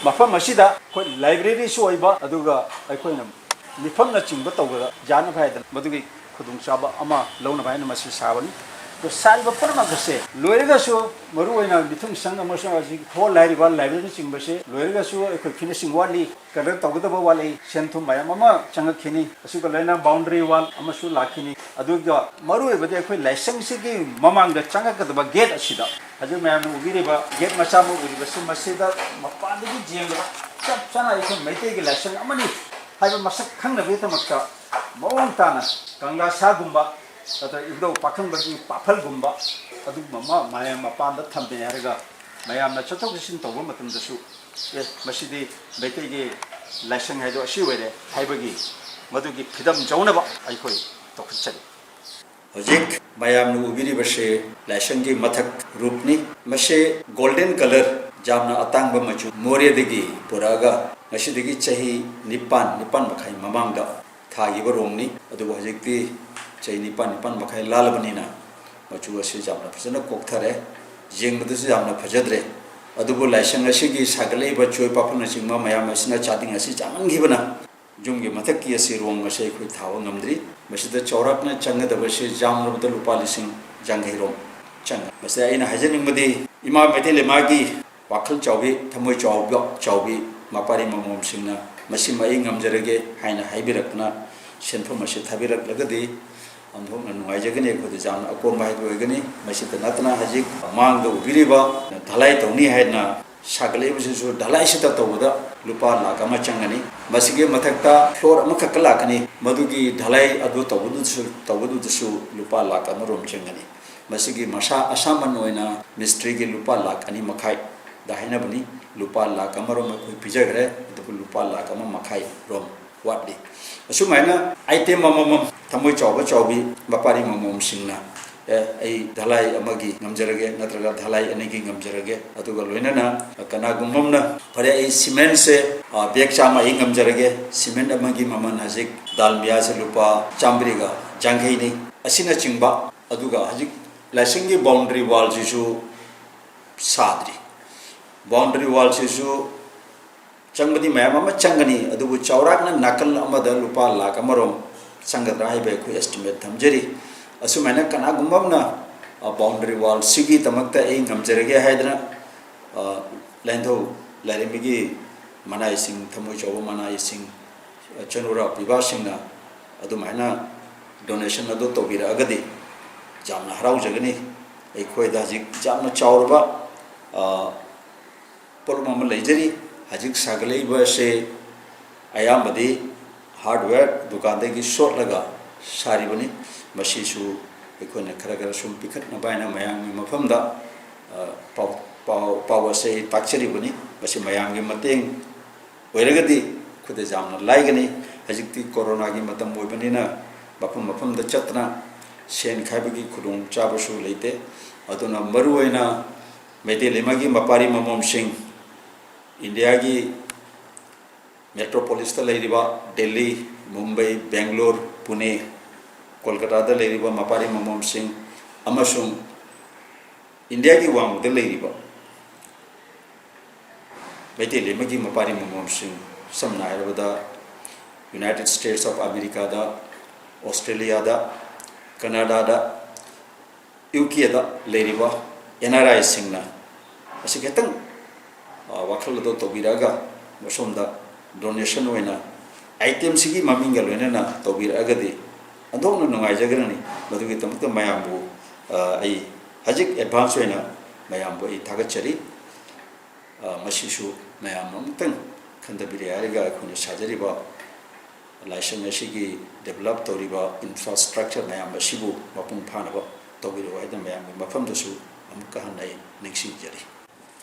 ꯃꯐꯝ ꯑꯁꯤꯗ ꯑꯩꯈꯣꯏ libraryꯁꯨ ꯑꯣꯏꯕ, ꯑꯗꯨꯒ ꯑꯩꯈꯣꯏꯅ ꯃꯤꯐꯝꯅꯆꯤꯡꯕ ꯇꯧꯕꯗ ꯌꯥꯅꯕ ꯍꯥꯏꯗꯅ ꯃꯗꯨꯒꯤ ꯈꯨꯗꯣꯡꯆꯥꯕ ꯑꯃ ꯂꯧꯅꯕ ꯍꯥꯏꯅ ꯃꯁꯤ ꯁꯥꯕꯅꯤ꯫ ꯑꯗꯣ ꯁꯥꯔꯤꯕ ꯄꯨꯝꯅꯃꯛ ꯑꯁꯦ ꯂꯣꯏꯔꯒꯁꯨ, ꯃꯔꯨꯑꯣꯏꯅ ꯃꯤꯊꯨꯡ ꯁꯪ ꯑꯃꯁꯨꯡ ꯍꯧꯖꯤꯛ ꯍꯣꯜ ꯍꯥꯏꯔꯤꯕ ꯂꯥꯏꯕ꯭ꯔꯦꯔꯤꯅꯆꯤꯡꯕꯁꯦ ꯂꯣꯏꯔꯒꯁꯨ ꯑꯩꯈꯣꯏ ꯐꯤꯅꯤꯁꯤꯡ ꯋꯥꯠꯂꯤ, ꯀꯂꯔ ꯇꯧꯒꯗꯕ ꯋꯥꯠꯂꯤ, ꯁꯦꯟ ꯊꯨꯝ ꯃꯌꯥꯝ ꯑꯃ ꯆꯪꯉꯛꯈꯤꯅꯤ꯫ ꯑꯁꯤꯒ ꯂꯣꯏꯅꯅ ꯕꯥꯎꯟꯗꯔꯤ ꯋꯥꯜ ꯑꯃꯁꯨ ꯂꯥꯛꯈꯤꯅꯤ꯫ ꯑꯗꯨꯒ ꯃꯔꯨꯑꯣꯏꯕꯗꯤ ꯑꯩꯈꯣꯏ ꯂꯥꯏꯁꯪꯁꯤꯒꯤ ꯃꯃꯥꯡꯗ ꯆꯪꯉꯛꯀꯗꯕ ꯒꯦꯠ ꯑꯁꯤꯗ ꯍꯧꯖꯤꯛ ꯃꯌꯥꯝꯅ ꯎꯕꯤꯔꯤꯕ ꯒꯦꯠ ꯃꯆꯥ ꯑꯃ ꯎꯔꯤꯕꯁꯤ, ꯃꯁꯤꯗ ꯃꯄꯥꯟꯗꯒꯤ ꯌꯦꯡꯕꯗ ꯆꯞ ꯆꯥꯅ ꯑꯩꯈꯣꯏ ꯃꯩꯇꯩꯒꯤ ꯂꯥꯏꯁꯪ ꯑꯃꯅꯤ ꯍꯥꯏꯕ ꯃꯁꯛ ꯈꯪꯅꯕꯒꯤꯗꯃꯛꯇ ꯃꯑꯣꯡ ꯇꯥꯅ ꯀꯪꯂꯥ ꯁꯥꯒꯨꯝꯕ, ꯑꯗ ꯏꯕꯨꯙꯧ ꯄꯥꯈꯪꯕꯒꯤ ꯄꯥꯐꯜꯒꯨꯝꯕ ꯑꯗꯨꯒꯨꯝꯕ ꯑꯃ ꯃꯌꯥꯝ ꯃꯄꯥꯟꯗ ꯊꯝꯃꯦ ꯍꯥꯏꯔꯒ ꯃꯌꯥꯝꯅ ꯆꯠꯊꯣꯛ ꯆꯠꯁꯤꯟ ꯇꯧꯕ ꯃꯇꯝꯗꯁꯨ, ꯑꯦ, ꯃꯁꯤꯗꯤ ꯃꯩꯇꯩꯒꯤ ꯂꯥꯏꯁꯪ ꯍꯥꯏꯗꯣ ꯑꯁꯤ ꯑꯣꯏꯔꯦ ꯍꯥꯏꯕꯒꯤ ꯃꯗꯨꯒꯤ ꯐꯤꯗꯝ ꯌꯧꯅꯕ ꯑꯩꯈꯣꯏ ꯇꯧꯈꯠꯆꯔꯤ꯫ ꯍꯧꯖꯤꯛ ꯃꯌꯥꯝꯅ ꯎꯕꯤꯔꯤꯕꯁꯤ ꯂꯥꯏꯁꯪꯒꯤ ꯃꯊꯛ ꯔꯨꯞꯅꯤ꯫ ꯃꯁꯤ ꯒꯣꯜꯗꯦꯟ ꯀꯂꯔ, ꯌꯥꯝꯅ ꯑꯇꯥꯡꯕ ꯃꯆꯨ, ꯃꯣꯔꯦꯗꯒꯤ ꯄꯨꯔꯛꯑꯒ ꯉꯁꯤꯗꯒꯤ ꯆꯍꯤ ꯅꯤꯄꯥꯟ, ꯅꯤꯄꯥꯟ ꯃꯈꯥꯏ ꯃꯃꯥꯡꯗ ꯊꯥꯈꯤꯕ ꯔꯣꯡꯅꯤ꯫ ꯑꯗꯨꯕꯨ ꯍꯧꯖꯤꯛꯇꯤ ꯆꯍꯤ ꯅꯤꯄꯥꯟ, ꯅꯤꯄꯥꯟ ꯃꯈꯥꯏ ꯂꯥꯜꯂꯕꯅꯤꯅ ꯃꯆꯨ ꯑꯁꯤ ꯌꯥꯝꯅ ꯐꯖꯅ ꯀꯣꯛꯊꯔꯦ, ꯌꯦꯡꯕꯗꯁꯨ ꯌꯥꯝꯅ ꯐꯖꯗ꯭ꯔꯦ꯫ ꯑꯗꯨꯕꯨ ꯂꯥꯏꯁꯪ ꯑꯁꯤꯒꯤ ꯁꯥꯒꯠꯂꯛꯏꯕ ꯆꯣꯏ ꯄꯥꯐꯜꯅꯆꯤꯡꯕ ꯃꯌꯥꯝ ꯑꯁꯤꯅ ꯆꯥꯗꯤꯡ ꯑꯁꯤ ꯆꯥꯃꯟꯈꯤꯕꯅ ꯌꯨꯝꯒꯤ ꯃꯊꯛꯀꯤ ꯑꯁꯤ ꯔꯣꯡ ꯑꯁꯤ ꯑꯩꯈꯣꯏ ꯊꯥꯕ ꯉꯝꯗ꯭ꯔꯤ꯫ ꯃꯁꯤꯗ ꯆꯥꯎꯔꯥꯛꯅ ꯆꯪꯒꯗꯕꯁꯤ ꯌꯥꯝꯂꯕꯗ ꯂꯨꯄꯥ ꯂꯤꯁꯤꯡ ꯌꯥꯡꯈꯩ ꯔꯣꯝ ꯆꯪꯉꯤ꯫ ꯃꯁꯤꯗ ꯑꯩꯅ ꯍꯥꯏꯖꯅꯤꯡꯕꯗꯤ, ꯏꯃꯥ ꯃꯩꯇꯩ ꯂꯩꯃꯥꯒꯤ ꯋꯥꯈꯜ ꯆꯥꯎꯕꯤ, ꯊꯃꯣꯏ ꯆꯥꯎꯕ, ꯆꯥꯎꯕꯤ ꯃꯄꯥꯔꯤ ꯃꯃꯣꯝꯁꯤꯡꯅ ꯃꯁꯤꯃ ꯑꯩ ꯉꯝꯖꯔꯒꯦ ꯍꯥꯏꯅ ꯍꯥꯏꯕꯤꯔꯛꯇꯨꯅ ꯁꯦꯟꯐꯝ ꯑꯁꯤ ꯊꯥꯕꯤꯔꯛꯂꯒꯗꯤ ꯑꯣꯟꯊꯣꯛꯅ ꯅꯨꯡꯉꯥꯏꯖꯒꯅꯤ꯫ ꯑꯩꯈꯣꯏꯗ ꯌꯥꯝꯅ ꯑꯀꯣꯝꯕ ꯍꯥꯏꯕ ꯑꯣꯏꯒꯅꯤ꯫ ꯃꯁꯤꯇ ꯅꯠꯇꯅ ꯍꯧꯖꯤꯛ ꯃꯥꯡꯗ ꯎꯕꯤꯔꯤꯕ ꯙꯂꯥꯏ ꯇꯧꯅꯤ ꯍꯥꯏꯗꯅ ꯁꯥꯒꯠꯂꯛꯏꯕꯁꯤꯁꯨ ꯙꯂꯥꯏꯁꯤꯗ ꯇꯧꯕꯗ ꯂꯨꯄꯥ ꯂꯥꯈ ꯑꯃ ꯆꯪꯒꯅꯤ꯫ ꯃꯁꯤꯒꯤ ꯃꯊꯛꯇ ꯐ꯭ꯂꯣꯔ ꯑꯃꯈꯛꯀ ꯂꯥꯛꯀꯅꯤ, ꯃꯗꯨꯒꯤ ꯙꯂꯥꯏ ꯑꯗꯨ ꯇꯧꯕꯗꯨꯁꯨ, ꯇꯧꯕꯗꯨꯗꯁꯨ ꯂꯨꯄꯥ ꯂꯥꯈ ꯑꯃꯔꯣꯝ ꯆꯪꯒꯅꯤ꯫ ꯃꯁꯤꯒꯤ ꯃꯁꯥ ꯑꯁꯥꯃꯟ ꯑꯣꯏꯅ ꯃꯤꯁꯇ꯭ꯔꯤꯒꯤ ꯂꯨꯄꯥ ꯂꯥꯈ ꯑꯅꯤ ꯃꯈꯥꯏꯗ ꯍꯥꯏꯅꯕꯅꯤ꯫ ꯂꯨꯄꯥ ꯂꯥꯈ ꯑꯃꯔꯣꯝ ꯑꯩꯈꯣꯏ ꯄꯤꯖꯈ꯭ꯔꯦ, ꯑꯗꯨꯕꯨ ꯂꯨꯄꯥ ꯂꯥꯈ ꯑꯃ ꯃꯈꯥꯏ ꯔꯣꯝ ꯋꯥꯠꯂꯤ꯫ ꯑꯁꯨꯃꯥꯏꯅ ꯑꯥꯏꯇꯦꯝ ꯑꯃꯃꯝ ꯊꯃꯣꯏ ꯆꯥꯎꯕ ꯆꯥꯎꯕꯤ ꯃꯄꯥꯔꯤ ꯃꯃꯣꯝꯁꯤꯡꯅ, "ꯑꯦ, ꯑꯩ ꯙꯂꯥꯏ ꯑꯃꯒꯤ ꯉꯝꯖꯔꯒꯦ, ꯅꯠꯇ꯭ꯔꯒ ꯙꯂꯥꯏ ꯑꯅꯤꯒꯤ ꯉꯝꯖꯔꯒꯦ", ꯑꯗꯨꯒ ꯂꯣꯏꯅꯅ ꯀꯅꯥꯒꯨꯝꯕ ꯑꯃꯅ, "ꯐꯔꯦ, ꯑꯩ ꯁꯤꯃꯦꯟꯁꯦ, ꯑ, ꯕꯦꯒ ꯆꯥꯝꯃ ꯑꯩ ꯉꯝꯖꯔꯒꯦ, ꯁꯤꯃꯦꯟ ꯑꯃꯒꯤ ꯃꯃꯜ ꯍꯧꯖꯤꯛ ꯗꯥꯜꯃꯤꯌꯥꯁꯦ ꯂꯨꯄꯥ ꯆꯥꯝꯃꯔꯤꯒ ꯌꯥꯡꯈꯩꯅꯤ", ꯑꯁꯤꯅꯆꯤꯡꯕ꯫ ꯑꯗꯨꯒ ꯍꯧꯖꯤꯛ ꯂꯥꯏꯁꯪꯒꯤ ꯕꯥꯎꯟꯗꯔꯤ ꯋꯥꯜꯁꯤꯁꯨ ꯁꯥꯗ꯭ꯔꯤ꯫ ꯕꯥꯎꯟꯗꯔꯤ ꯋꯥꯜꯁꯤꯁꯨ ꯆꯪꯕꯗꯤ ꯃꯌꯥꯝ ꯑꯃ ꯆꯪꯒꯅꯤ, ꯑꯗꯨꯕꯨ ꯆꯥꯎꯔꯥꯛꯅ ꯅꯥꯀꯜ ꯑꯃꯗ ꯂꯨꯄꯥ ꯂꯥꯈ ꯑꯃꯔꯣꯝ ꯆꯪꯒꯗ꯭ꯔꯥ ꯍꯥꯏꯕ ꯑꯩꯈꯣꯏ estimate ꯊꯝꯖꯔꯤ꯫ ꯑꯁꯨꯃꯥꯏꯅ ꯀꯅꯥꯒꯨꯝꯕ ꯑꯃꯅ, ꯑ, boundary wall ꯁꯤꯒꯤꯗꯃꯛꯇ ꯑꯩ ꯉꯝꯖꯔꯒꯦ ꯍꯥꯏꯗꯅ, ꯑ, ꯂꯥꯏꯅꯤꯡꯊꯧ ꯂꯥꯏꯔꯦꯝꯕꯤꯒꯤ ꯃꯅꯥꯏꯁꯤꯡ, ꯊꯃꯣꯏ ꯆꯥꯎꯕ ꯃꯅꯥꯏꯁꯤꯡ, ꯑ, ꯆꯅꯨꯔꯥ ꯄꯤꯕꯁꯤꯡꯅ ꯑꯗꯨꯃꯥꯏꯅ donation ꯑꯗꯨ ꯇꯧꯕꯤꯔꯛꯑꯒꯗꯤ ꯌꯥꯝꯅ ꯍꯔꯥꯎꯖꯒꯅꯤ꯫ ꯑꯩꯈꯣꯏꯗ ꯍꯧꯖꯤꯛ ꯌꯥꯝꯅ ꯆꯥꯎꯔꯕ, ꯑ, ꯄꯣꯠꯂꯨꯝ ꯑꯃ ꯂꯩꯖꯔꯤ꯫ ꯍꯧꯖꯤꯛ ꯁꯥꯒꯠꯂꯛꯏꯕ ꯑꯁꯦ ꯑꯌꯥꯝꯕꯗꯤ hardware ꯗꯨꯀꯥꯟꯗꯒꯤ ꯁꯣꯠꯂꯒ ꯁꯥꯔꯤꯕꯅꯤ꯫ ꯃꯁꯤꯁꯨ ꯑꯩꯈꯣꯏꯅ ꯈꯔ ꯈꯔ ꯁꯨꯝ ꯄꯤꯈꯠꯅꯕ ꯍꯥꯏꯅ ꯃꯌꯥꯝꯒꯤ ꯃꯐꯝꯗ, ꯑ, ꯄꯥꯎ, ꯄꯥꯎ, ꯄꯥꯎ ꯑꯁꯦ ꯑꯩ ꯇꯥꯛꯆꯔꯤꯕꯅꯤ꯫ ꯃꯁꯤ ꯃꯌꯥꯝꯒꯤ ꯃꯇꯦꯡ ꯑꯣꯏꯔꯒꯗꯤ ꯑꯩꯈꯣꯏꯗ ꯌꯥꯝꯅ ꯂꯥꯏꯒꯅꯤ꯫ ꯍꯧꯖꯤꯛꯇꯤ ꯀꯣꯔꯣꯅꯥꯒꯤ ꯃꯇꯝ ꯑꯣꯏꯕꯅꯤꯅ ꯃꯐꯝ ꯃꯐꯝꯗ ꯆꯠꯇꯅ ꯁꯦꯟ ꯈꯥꯏꯕꯒꯤ ꯈꯨꯗꯣꯡꯆꯥꯕꯁꯨ ꯂꯩꯇꯦ꯫ ꯑꯗꯨꯅ ꯃꯔꯨꯑꯣꯏꯅ ꯃꯩꯇꯩ ꯂꯩꯃꯒꯤ ꯃꯄꯥꯔꯤ ꯃꯃꯣꯝꯁꯤꯡ, ꯏꯟꯗꯤꯌꯥꯒꯤ metropolisꯇ ꯂꯩꯔꯤꯕ ꯗꯦꯜꯂꯤ, ꯃꯨꯝꯕꯩ, ꯕꯦꯡꯒ꯭ꯂꯣꯔ, ꯄꯨꯅꯦ, ꯀꯣꯜꯀꯇꯥꯗ ꯂꯩꯔꯤꯕ ꯃꯄꯥꯔꯤ ꯃꯃꯣꯝꯁꯤꯡ ꯑꯃꯁꯨꯡ ꯏꯟꯗꯤꯌꯥꯒꯤ ꯋꯥꯡꯃꯗ ꯂꯩꯔꯤꯕ ꯃꯩꯇꯩ ꯂꯩꯃꯒꯤ ꯃꯄꯥꯔꯤ ꯃꯃꯣꯝꯁꯤꯡ, ꯁꯝꯅ ꯍꯥꯏꯔꯕꯗ United States of Americaꯗ, ꯑꯣꯁꯇ꯭ꯔꯦꯂꯤꯌꯥꯗ, ꯀꯅꯥꯗꯥꯗ, ꯌꯨ ꯀꯦꯗ ꯂꯩꯔꯤꯕ ꯑꯦꯟ ꯑꯥꯔ ꯑꯥꯏꯁꯤꯡꯅ ꯑꯁꯤ ꯈꯤꯇꯪ, ꯑ, ꯋꯥꯈꯜ ꯑꯗꯨ ꯇꯧꯕꯤꯔꯛꯑꯒ ꯃꯁꯣꯝꯗ donation ꯑꯣꯏꯅ itemꯁꯤꯒꯤ ꯃꯃꯤꯡꯒ ꯂꯣꯏꯅꯅ ꯇꯧꯕꯤꯔꯛꯑꯒꯗꯤ ꯑꯣꯟꯊꯣꯛꯅ ꯅꯨꯡꯉꯥꯏꯖꯒꯅꯤ꯫ ꯃꯗꯨꯒꯤꯗꯃꯛꯇ ꯃꯌꯥꯝꯕꯨ, ꯑ, ꯑꯩ ꯍꯧꯖꯤꯛ advance ꯑꯣꯏꯅ ꯃꯌꯥꯝꯕꯨ ꯑꯩ ꯊꯥꯒꯠꯆꯔꯤ꯫ ꯑ, ꯃꯁꯤꯁꯨ ꯃꯌꯥꯝꯅ ꯑꯃꯨꯛꯇꯪ ꯈꯟꯊꯕꯤꯔꯦ ꯍꯥꯏꯔꯒ ꯑꯩꯈꯣꯏꯅ ꯁꯥꯖꯔꯤꯕ ꯂꯥꯏꯁꯪ ꯑꯁꯤꯒꯤ develop ꯇꯧꯔꯤꯕ infrastructure ꯃꯌꯥꯝ ꯑꯁꯤꯕꯨ ꯃꯄꯨꯡ ꯐꯥꯅꯕ ꯇꯧꯕꯤꯔꯛꯎ ꯍꯥꯏꯗꯅ ꯃꯌꯥꯝꯒꯤ ꯃꯐꯝꯗꯁꯨ ꯑꯃꯨꯛꯀ ꯍꯟꯅ ꯑꯩ ꯅꯤꯡꯁꯤꯡꯖꯔꯤ꯫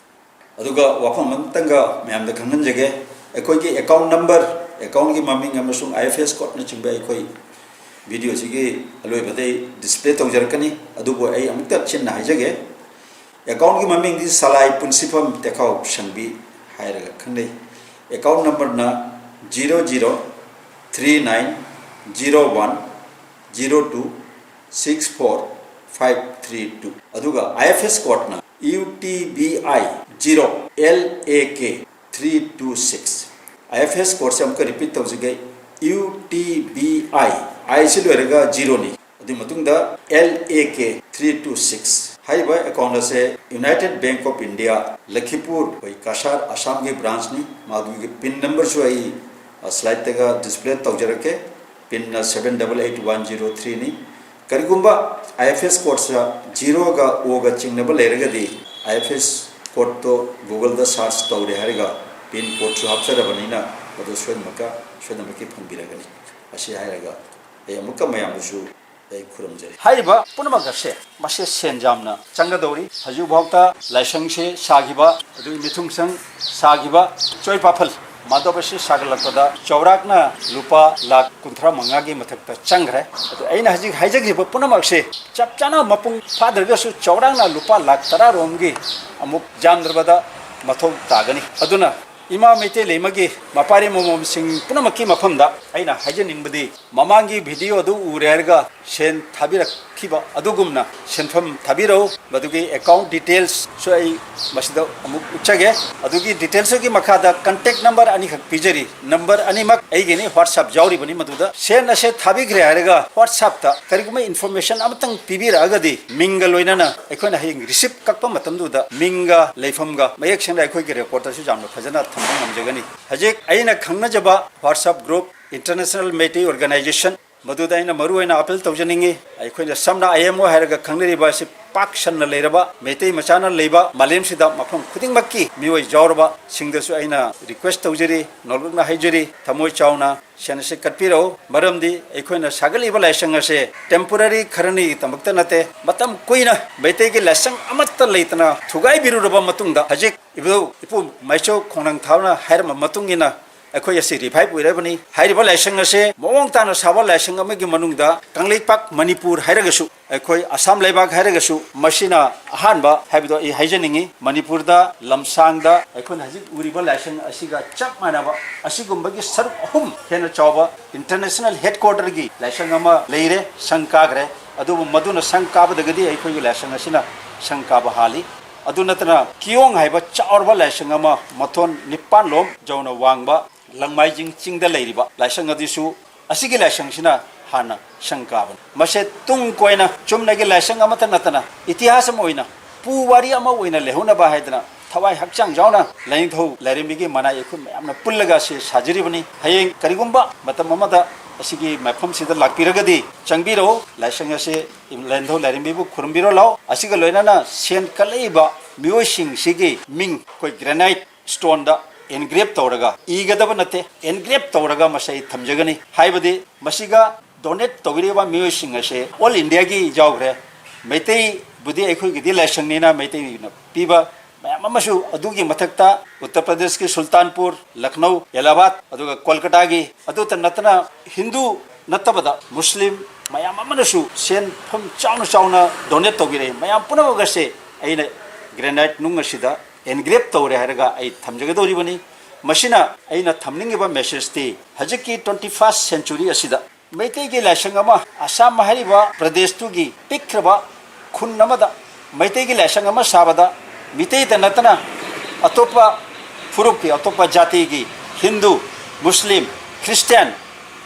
ꯑꯗꯨꯒ ꯋꯥꯐꯝ ꯑꯃꯇꯪꯒ ꯃꯌꯥꯝꯗ ꯈꯪꯍꯟꯖꯒꯦ, ꯑꯩꯈꯣꯏꯒꯤ account number, accountꯒꯤ ꯃꯃꯤꯡ ꯑꯃꯁꯨꯡ I F S codeꯅꯆꯤꯡꯕ ꯑꯩꯈꯣꯏ videoꯁꯤꯒꯤ ꯑꯂꯣꯏꯕꯗ ꯑꯩ display ꯇꯧꯖꯔꯛꯀꯅꯤ꯫ ꯑꯗꯨꯕꯨ ꯑꯩ ꯑꯃꯨꯛꯇ ꯆꯤꯟꯅ ꯍꯥꯏꯖꯒꯦ, accountꯒꯤ ꯃꯃꯤꯡꯗꯤ ꯁꯂꯥꯏ ꯄꯨꯟꯁꯤꯐꯝ ꯇꯦꯈꯥꯎ ꯁꯟꯕꯤ ꯍꯥꯏꯔꯒ ꯈꯪꯅꯩ꯫ Account numberꯅ zero zero three nine zero one zero two six four five three two꯫ ꯑꯗꯨꯒ I F S codeꯅ U T B I zero L A K three two six꯫ I F S codeꯁꯦ ꯑꯃꯨꯛꯀ repeat ꯇꯧꯖꯒꯦ, U T B I ꯑꯥꯏ ꯑꯁꯤ ꯂꯣꯏꯔꯒ ꯖꯤꯔꯣꯅꯤ꯫ ꯑꯗꯨꯒꯤ ꯃꯇꯨꯡꯗ L A K three two six ꯍꯥꯏꯔꯤꯕ ꯑꯦꯀꯥꯎꯟ ꯑꯁꯦ United Bank of India, ꯂꯈꯤꯄꯨꯔ, ꯑꯩꯈꯣꯏ ꯀꯁꯥꯔ, ꯑꯁꯥꯝꯒꯤ ꯕ꯭ꯔꯥꯟꯁꯅꯤ꯫ ꯃꯗꯨꯒꯤ ꯄꯤꯟ ꯅꯝꯕꯔꯁꯨ ꯑꯩ, ꯑ, ꯁ꯭ꯂꯥꯏꯗꯇꯒ ꯗꯤꯁꯄ꯭ꯂꯦ ꯇꯧꯖꯔꯛꯀꯦ꯫ ꯄꯤꯟꯅ seven double eight one zero threeꯅꯤ꯫ ꯀꯔꯤꯒꯨꯝꯕ I F S ꯀꯣꯗꯁꯤꯗ ꯖꯤꯔꯣꯒ ꯑꯣꯒ ꯆꯤꯡꯅꯕ ꯂꯩꯔꯒꯗꯤ, I F S ꯀꯣꯗꯇꯣ Googleꯗ ꯁꯥꯔꯆ ꯇꯧꯔꯦ ꯍꯥꯏꯔꯒ ꯄꯤꯟ ꯀꯣꯗꯁꯨ ꯍꯥꯞꯆꯔꯕꯅꯤꯅ, ꯃꯗꯨ ꯁꯣꯏꯗꯅꯃꯛꯀ, ꯁꯣꯏꯗꯅꯃꯛꯀꯤ ꯐꯪꯕꯤꯔꯒꯅꯤ꯫ ꯑꯁꯤ ꯍꯥꯏꯔꯒ ꯑꯩ ꯑꯃꯨꯛꯀ ꯃꯌꯥꯝꯗꯁꯨ ꯑꯩ ꯈꯨꯔꯨꯝꯖꯔꯤ꯫ ꯍꯥꯏꯔꯤꯕ ꯄꯨꯝꯅꯃꯛ ꯑꯁꯦ, ꯃꯁꯤ ꯁꯦꯟ ꯌꯥꯝꯅ ꯆꯪꯒꯗꯧꯔꯤ꯫ ꯍꯧꯖꯤꯛꯐꯥꯎꯗ ꯂꯥꯏꯁꯪꯁꯦ ꯁꯥꯈꯤꯕ, ꯑꯗꯨꯒꯤ ꯃꯤꯊꯨꯡꯁꯪ ꯁꯥꯈꯤꯕ ꯆꯣꯏ ꯄꯥꯐꯜ ꯃꯥꯙꯕ ꯑꯁꯤ ꯁꯥꯒꯠꯂꯛꯄꯗ ꯆꯥꯎꯔꯥꯛꯅ ꯂꯨꯄꯥ ꯂꯥꯈ ꯀꯨꯟꯊ꯭ꯔꯥ ꯃꯉꯥꯒꯤ ꯃꯊꯛꯇ ꯆꯪꯈ꯭ꯔꯦ꯫ ꯑꯗꯨ ꯑꯩꯅ ꯍꯧꯖꯤꯛ ꯍꯥꯏꯖꯈ꯭ꯔꯤꯕ ꯄꯨꯝꯅꯃꯛꯁꯦ ꯆꯞ ꯆꯥꯅ ꯃꯄꯨꯡ ꯐꯥꯗ꯭ꯔꯒꯁꯨ ꯆꯥꯎꯔꯥꯛꯅ ꯂꯨꯄꯥ ꯂꯥꯈ ꯇꯔꯥ ꯔꯣꯝꯒꯤ ꯑꯃꯨꯛ ꯌꯥꯝꯗ꯭ꯔꯕꯗ ꯃꯊꯧ ꯇꯥꯒꯅꯤ꯫ ꯑꯗꯨꯅ ꯏꯃꯥ ꯃꯩꯇꯩ ꯂꯩꯃꯒꯤ ꯃꯄꯥꯔꯤ ꯃꯃꯣꯝꯁꯤꯡ ꯄꯨꯝꯅꯃꯛꯀꯤ ꯃꯐꯝꯗ ꯑꯩꯅ ꯍꯥꯏꯖꯅꯤꯡꯕꯗꯤ, ꯃꯃꯥꯡꯒꯤ ꯚꯤꯗꯤꯑꯣ ꯑꯗꯨ ꯎꯔꯦ ꯍꯥꯏꯔꯒ ꯁꯦꯟ ꯊꯥꯕꯤꯔꯛꯈꯤꯕ ꯑꯗꯨꯒꯨꯝꯅ ꯁꯦꯟꯐꯝ ꯊꯥꯕꯤꯔꯛꯎ꯫ ꯃꯗꯨꯒꯤ ꯑꯦꯀꯥꯎꯟ ꯗꯤꯇꯦꯜꯁꯁꯨ ꯑꯩ ꯃꯁꯤꯗ ꯑꯃꯨꯛ ꯎꯠꯆꯒꯦ꯫ ꯑꯗꯨꯒꯤ ꯗꯤꯇꯦꯜꯁꯇꯨꯒꯤ ꯃꯈꯥꯗ ꯀꯟꯇꯦꯛ ꯅꯝꯕꯔ ꯑꯅꯤꯈꯛ ꯄꯤꯖꯔꯤ꯫ ꯅꯝꯕꯔ ꯑꯅꯤꯃꯛ ꯑꯩꯒꯤꯅꯤ, WhatsApp ꯌꯥꯎꯔꯤꯕꯅꯤ꯫ ꯃꯗꯨꯗ ꯁꯦꯟ ꯑꯁꯦ ꯊꯥꯕꯤꯈ꯭ꯔꯦ ꯍꯥꯏꯔꯒ WhatsAppꯇ ꯀꯔꯤꯒꯨꯝꯕ ꯏꯟꯐꯣꯔꯃꯦꯁꯟ ꯑꯃꯇꯪ ꯄꯤꯕꯤꯔꯛꯑꯒꯗꯤ, ꯃꯤꯡꯒ ꯂꯣꯏꯅꯅ ꯑꯩꯈꯣꯏꯅ ꯍꯌꯦꯡ ꯔꯤꯁꯤꯞ ꯀꯛꯄ ꯃꯇꯝꯗꯨꯗ ꯃꯤꯡꯒ ꯂꯩꯐꯝꯒ ꯃꯌꯦꯛ ꯁꯦꯡꯅ ꯑꯩꯈꯣꯏꯒꯤ ꯔꯦꯀꯣꯔꯗꯇꯁꯨ ꯌꯥꯝꯅ ꯐꯖꯅ ꯊꯝꯕ ꯉꯝꯖꯒꯅꯤ꯫ ꯍꯧꯖꯤꯛ ꯑꯩꯅ ꯈꯪꯅꯖꯕ WhatsApp group, International Meitei Organization, ꯃꯗꯨꯗ ꯑꯩꯅ ꯃꯔꯨ ꯑꯣꯏꯅ ꯑꯥꯄꯤꯜ ꯇꯧꯖꯅꯤꯡꯉꯤ꯫ ꯑꯩꯈꯣꯏꯅ ꯁꯝꯅ I M O ꯍꯥꯏꯔꯒ ꯈꯪꯅꯔꯤꯕ ꯑꯁꯤ ꯄꯥꯛ ꯁꯟꯅ ꯂꯩꯔꯕ, ꯃꯩꯇꯩ ꯃꯆꯥꯅ ꯂꯩꯕ, ꯃꯥꯂꯦꯝꯁꯤꯗ ꯃꯐꯝ ꯈꯨꯗꯤꯡꯃꯛꯀꯤ ꯃꯤꯑꯣꯏ ꯌꯥꯎꯔꯕꯁꯤꯡꯗꯁꯨ ꯑꯩꯅ ꯔꯤꯀ꯭ꯋꯦꯁ ꯇꯧꯖꯔꯤ, ꯅꯧꯂꯨꯛꯅ ꯍꯥꯏꯖꯔꯤ, ꯊꯃꯣꯏ ꯆꯥꯎꯅ ꯁꯦꯟ ꯑꯁꯤ ꯀꯠꯄꯤꯔꯛꯎ꯫ ꯃꯔꯝꯗꯤ ꯑꯩꯈꯣꯏꯅ ꯁꯥꯒꯠꯂꯤꯕ ꯂꯥꯏꯁꯪ ꯑꯁꯦ temporary ꯈꯔꯅꯤꯒꯤꯗꯃꯛꯇ ꯅꯠꯇꯦ, ꯃꯇꯝ ꯀꯨꯏꯅ ꯃꯩꯇꯩꯒꯤ ꯂꯥꯏꯁꯪ ꯑꯃꯠꯇ ꯂꯩꯇꯅ ꯊꯨꯒꯥꯏꯕꯤꯔꯨꯔꯕ ꯃꯇꯨꯡꯗ, ꯍꯧꯖꯤꯛ ꯏꯕꯨꯙꯧ ꯏꯄꯨ ꯃꯥꯏꯆꯧ ꯈꯣꯡꯅꯥꯡ ꯊꯥꯕꯅ ꯍꯥꯏꯔꯝꯕ ꯃꯇꯨꯡ ꯏꯟꯅ, ꯑꯩꯈꯣꯏ ꯑꯁꯤ ꯔꯤꯚꯥꯏꯚ ꯑꯣꯏꯔꯕꯅꯤ꯫ ꯍꯥꯏꯔꯤꯕ ꯂꯥꯏꯁꯪ ꯑꯁꯦ ꯃꯑꯣꯡ ꯇꯥꯅ ꯁꯥꯕ ꯂꯥꯏꯁꯪ ꯑꯃꯒꯤ ꯃꯅꯨꯡꯗ ꯀꯪꯂꯩꯄꯥꯛ ꯃꯅꯤꯄꯨꯔ ꯍꯥꯏꯔꯒꯁꯨ, ꯑꯩꯈꯣꯏ ꯑꯁꯥꯝ ꯂꯩꯕꯥꯛ ꯍꯥꯏꯔꯒꯁꯨ, ꯃꯁꯤꯅ ꯑꯍꯥꯟꯕ ꯍꯥꯏꯕꯗꯣ ꯑꯩ ꯍꯥꯏꯖꯅꯤꯡꯉꯤ꯫ ꯃꯅꯤꯄꯨꯔꯗ ꯂꯝꯁꯥꯡꯗ ꯑꯩꯈꯣꯏꯅ ꯍꯧꯖꯤꯛ ꯎꯔꯤꯕ ꯂꯥꯏꯁꯪ ꯑꯁꯤꯒ ꯆꯞ ꯃꯥꯟꯅꯕ ꯑꯁꯤꯒꯨꯝꯕꯒꯤ ꯁꯔꯨꯛ ꯑꯍꯨꯝ ꯍꯦꯟꯅ ꯆꯥꯎꯕ international headquarterꯒꯤ ꯂꯥꯏꯁꯪ ꯑꯃ ꯂꯩꯔꯦ, ꯁꯪ ꯀꯥꯈ꯭ꯔꯦ꯫ ꯑꯗꯨꯕꯨ ꯃꯗꯨꯅ ꯁꯪ ꯀꯥꯕꯗꯒꯤꯗꯤ ꯑꯩꯈꯣꯏꯒꯤ ꯂꯥꯏꯁꯪ ꯑꯁꯤꯅ ꯁꯪ ꯀꯥꯕ ꯍꯥꯜꯂꯤ꯫ ꯑꯗꯨ ꯅꯠꯇꯅ ꯀꯤꯌꯣꯡ ꯍꯥꯏꯕ ꯆꯥꯎꯔꯕ ꯂꯥꯏꯁꯪ ꯑꯃ, ꯃꯊꯣꯟ ꯅꯤꯄꯥꯟꯂꯣꯝ ꯌꯧꯅ ꯋꯥꯡꯕ ꯂꯪꯃꯥꯏꯖꯤꯡ ꯆꯤꯡꯗ ꯂꯩꯔꯤꯕ ꯂꯥꯏꯁꯪ ꯑꯗꯨꯁꯨ, ꯑꯁꯤꯒꯤ ꯂꯥꯏꯁꯪꯁꯤꯅ ꯍꯥꯟꯅ ꯁꯪ ꯀꯥꯕꯅꯤ꯫ ꯃꯁꯦ ꯇꯨꯡ ꯀꯣꯏꯅ ꯆꯨꯝꯅꯒꯤ ꯂꯥꯏꯁꯪ ꯑꯃꯠꯇ ꯅꯠꯇꯅ ꯏꯇꯤꯍꯥꯁ ꯑꯃ ꯑꯣꯏꯅ, ꯄꯨꯋꯥꯔꯤ ꯑꯃ ꯑꯣꯏꯅ ꯂꯩꯍꯧꯅꯕ ꯍꯥꯏꯗꯅ ꯊꯋꯥꯏ ꯍꯛꯆꯥꯡ ꯌꯥꯎꯅ ꯂꯥꯏꯅꯤꯡꯊꯧ ꯂꯥꯏꯔꯦꯝꯕꯤꯒꯤ ꯃꯅꯥꯏ ꯑꯩꯈꯣꯏ ꯃꯌꯥꯝꯅ ꯄꯨꯜꯂꯒ ꯑꯁꯤ ꯁꯥꯖꯔꯤꯕꯅꯤ꯫ ꯍꯌꯦꯡ ꯀꯔꯤꯒꯨꯝꯕ ꯃꯇꯝ ꯑꯃꯗ ꯑꯁꯤꯒꯤ ꯃꯐꯝꯁꯤꯗ ꯂꯥꯛꯄꯤꯔꯒꯗꯤ ꯆꯪꯕꯤꯔꯛꯎ꯫ ꯂꯥꯏꯁꯪ ꯑꯁꯤ ꯂꯥꯏꯅꯤꯡꯊꯧ ꯂꯥꯏꯔꯦꯝꯕꯤꯕꯨ ꯈꯨꯔꯨꯝꯕꯤꯔꯣ ꯂꯥꯛꯑꯣ꯫ ꯑꯁꯤꯒ ꯂꯣꯏꯅꯅ ꯁꯦꯟ ꯀꯠꯂꯛꯏꯕ ꯃꯤꯑꯣꯏꯁꯤꯡꯁꯤꯒꯤ ꯃꯤꯡ ꯑꯩꯈꯣꯏ granite stoneꯗ engrave ꯇꯧꯔꯒ, ꯏꯒꯗꯕ ꯅꯠꯇꯦ, engrave ꯇꯧꯔꯒ ꯃꯁꯤ ꯑꯩ ꯊꯝꯖꯒꯅꯤ꯫ ꯍꯥꯏꯕꯗꯤ ꯃꯁꯤꯒ donate ꯇꯧꯕꯤꯔꯤꯕ ꯃꯤꯑꯣꯏꯁꯤꯡ ꯑꯁꯦ all Indiaꯒꯤ ꯌꯥꯎꯈ꯭ꯔꯦ꯫ ꯃꯩꯇꯩꯕꯨꯗꯤ ꯑꯩꯈꯣꯏꯒꯤꯗꯤ ꯂꯥꯏꯁꯪꯅꯤꯅ ꯃꯩꯇꯩꯅ ꯄꯤꯕ ꯃꯌꯥꯝ ꯑꯃꯁꯨ, ꯑꯗꯨꯒꯤ ꯃꯊꯛꯇ ꯎꯠꯇꯔ ꯄ꯭ꯔꯗꯦꯁꯀꯤ ꯁꯨꯜꯇꯥꯟꯄꯨꯔ, ꯂꯈꯅꯧ, ꯑꯦꯂꯥꯍꯥꯕꯥꯗ, ꯑꯗꯨꯒ ꯀꯣꯜꯀꯇꯥꯒꯤ, ꯑꯗꯨꯇ ꯅꯠꯇꯅ ꯍꯤꯟꯗꯨ ꯅꯠꯇꯕꯗ ꯃꯨꯁꯂꯤꯝ ꯃꯌꯥꯝ ꯑꯃꯅꯁꯨ ꯁꯦꯟꯐꯝ ꯆꯥꯎꯅ ꯆꯥꯎꯅ donate ꯇꯧꯕꯤꯔꯛꯏ꯫ ꯃꯌꯥꯝ ꯄꯨꯝꯅꯃꯛ ꯑꯁꯦ ꯑꯩꯅ granite ꯅꯨꯡ ꯑꯁꯤꯗ engrave ꯇꯧꯔꯦ ꯍꯥꯏꯔꯒ ꯑꯩ ꯊꯝꯖꯒꯗꯧꯔꯤꯕꯅꯤ꯫ ꯃꯁꯤꯅ ꯑꯩꯅ ꯊꯝꯅꯤꯡꯉꯤꯕ messageꯇꯤ ꯍꯧꯖꯤꯛꯀꯤ twenty first century ꯑꯁꯤꯗ ꯃꯩꯇꯩꯒꯤ ꯂꯥꯏꯁꯪ ꯑꯃ ꯑꯁꯥꯝ ꯍꯥꯏꯔꯤꯕ ꯄ꯭ꯔꯗꯦꯁꯇꯨꯒꯤ ꯄꯤꯛꯈ꯭ꯔꯕ ꯈꯨꯟ ꯑꯃꯗ ꯃꯩꯇꯩꯒꯤ ꯂꯥꯏꯁꯪ ꯑꯃ ꯁꯥꯕꯗ ꯃꯤꯇꯩꯇ ꯅꯠꯇꯅ ꯑꯇꯣꯞꯄ ꯐꯨꯔꯨꯞꯀꯤ, ꯑꯇꯣꯞꯄ ꯖꯥꯇꯤꯒꯤ, ꯍꯤꯟꯗꯨ, ꯃꯨꯁꯂꯤꯝ, ꯈ꯭ꯔꯤꯁꯇꯤꯌꯥꯟ,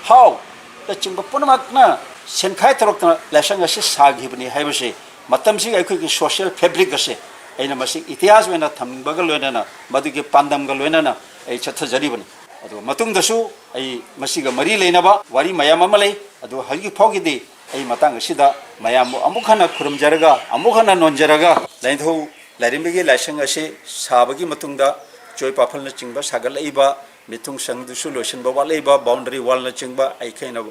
ꯍꯥꯎ, ꯅꯆꯤꯡꯕ ꯄꯨꯝꯅꯃꯛꯅ ꯁꯦꯟꯈꯥꯏ ꯇꯧꯔꯛꯇꯅ ꯂꯥꯏꯁꯪ ꯑꯁꯤ ꯁꯥꯈꯤꯕꯅꯤ ꯍꯥꯏꯕꯁꯤ ꯃꯇꯝꯁꯤꯒꯤ ꯑꯩꯈꯣꯏꯒꯤ social fabric ꯑꯁꯦ ꯑꯩꯅ ꯃꯁꯤ ꯏꯇꯤꯍꯥꯁ ꯑꯣꯏꯅ ꯊꯝꯕꯒ ꯂꯣꯏꯅꯅ ꯃꯗꯨꯒꯤ ꯄꯥꯟꯗꯝꯒ ꯂꯣꯏꯅꯅ ꯑꯩ ꯆꯠꯊꯖꯔꯤꯕꯅꯤ꯫ ꯑꯗꯨꯒ ꯃꯇꯨꯡꯗꯁꯨ ꯑꯩ ꯃꯁꯤꯒ ꯃꯔꯤ ꯂꯩꯅꯕ ꯋꯥꯔꯤ ꯃꯌꯥꯝ ꯑꯃ ꯂꯩ꯫ ꯑꯗꯨ ꯍꯧꯖꯤꯛ ꯐꯥꯎꯒꯤꯗꯤ ꯑꯩ ꯃꯇꯥꯡ ꯑꯁꯤꯗ ꯃꯌꯥꯝꯕꯨ ꯑꯃꯨꯛ ꯍꯟꯅ ꯈꯨꯔꯨꯝꯖꯔꯒ, ꯑꯃꯨꯛ ꯍꯟꯅ ꯅꯣꯟꯖꯔꯒ, ꯂꯥꯏꯅꯤꯡꯊꯧ ꯂꯥꯏꯔꯦꯝꯕꯤꯒꯤ ꯂꯥꯏꯁꯪ ꯑꯁꯤ ꯁꯥꯕꯒꯤ ꯃꯇꯨꯡꯗ ꯆꯣꯏ ꯄꯥꯐꯜꯅꯆꯤꯡꯕ ꯁꯥꯒꯠꯂꯛꯏꯕ, ꯃꯤꯊꯨꯡ ꯁꯪꯗꯨꯁꯨ ꯂꯣꯏꯁꯤꯟꯕ ꯋꯥꯠꯂꯛꯏꯕ, boundary wallꯅꯆꯤꯡꯕ, ꯑꯩꯈꯣꯏꯅ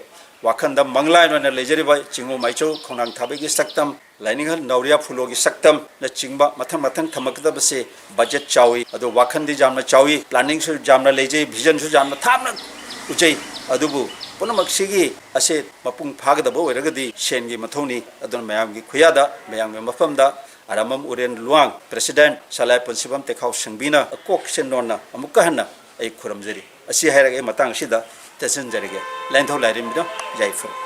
ꯋꯥꯈꯜꯗ ꯃꯪꯂꯥꯟ ꯑꯣꯏꯅ ꯂꯩꯖꯔꯤꯕ ꯆꯤꯡꯉꯨ ꯃꯥꯏꯆꯧ ꯈꯣꯡꯅꯥꯡ ꯊꯥꯕꯒꯤ ꯁꯛꯇꯝ, ꯂꯥꯏꯅꯤꯡꯍꯜ ꯅꯥꯎꯔꯤꯌꯥ ꯐꯨꯂꯣꯒꯤ ꯁꯛꯇꯝꯅꯆꯤꯡꯕ ꯃꯊꯪ ꯃꯊꯪ ꯊꯝꯃꯛꯀꯗꯕꯁꯦ꯫ Budget ꯆꯥꯎꯏ, ꯑꯗꯣ ꯋꯥꯈꯜꯗꯤ ꯌꯥꯝꯅ ꯆꯥꯎꯏ, planningꯁꯨ ꯌꯥꯝꯅ ꯂꯩꯖꯩ, visionꯁꯨ ꯌꯥꯝꯅ ꯊꯥꯞꯅ ꯎꯖꯩ꯫ ꯑꯗꯨꯕꯨ ꯄꯨꯝꯅꯃꯛꯁꯤꯒꯤ ꯑꯁꯦ ꯃꯄꯨꯡ ꯐꯥꯒꯗꯕ ꯑꯣꯏꯔꯒꯗꯤ ꯁꯦꯟꯒꯤ ꯃꯊꯧꯅꯤ꯫ ꯑꯗꯨꯅ ꯃꯌꯥꯝꯒꯤ ꯈꯨꯌꯥꯗ, ꯃꯌꯥꯝꯒꯤ ꯃꯐꯝꯗ ꯑꯔꯥꯃꯝ ꯎꯔꯦꯟ ꯂꯨꯋꯥꯡ, President ꯁꯂꯥꯏ ꯄꯨꯟꯁꯤꯕꯝ ꯇꯦꯈꯥꯎ ꯁꯪꯕꯤꯅ ꯀꯣꯛ ꯁꯦꯟꯗꯣꯟꯅ ꯑꯃꯨꯛꯀ ꯍꯟꯅ ꯑꯩ ꯈꯨꯔꯨꯝꯖꯔꯤ꯫ ꯑꯁꯤ ꯍꯥꯏꯔꯒ ꯑꯩ ꯃꯇꯥꯡ ꯑꯁꯤꯗ ꯇꯦꯠꯁꯤꯟꯖꯔꯒꯦ꯫ ꯂꯥꯏꯅꯤꯡꯊꯧ ꯂꯥꯏꯔꯦꯝꯕꯤꯅ ꯌꯥꯏꯐꯔꯦ꯫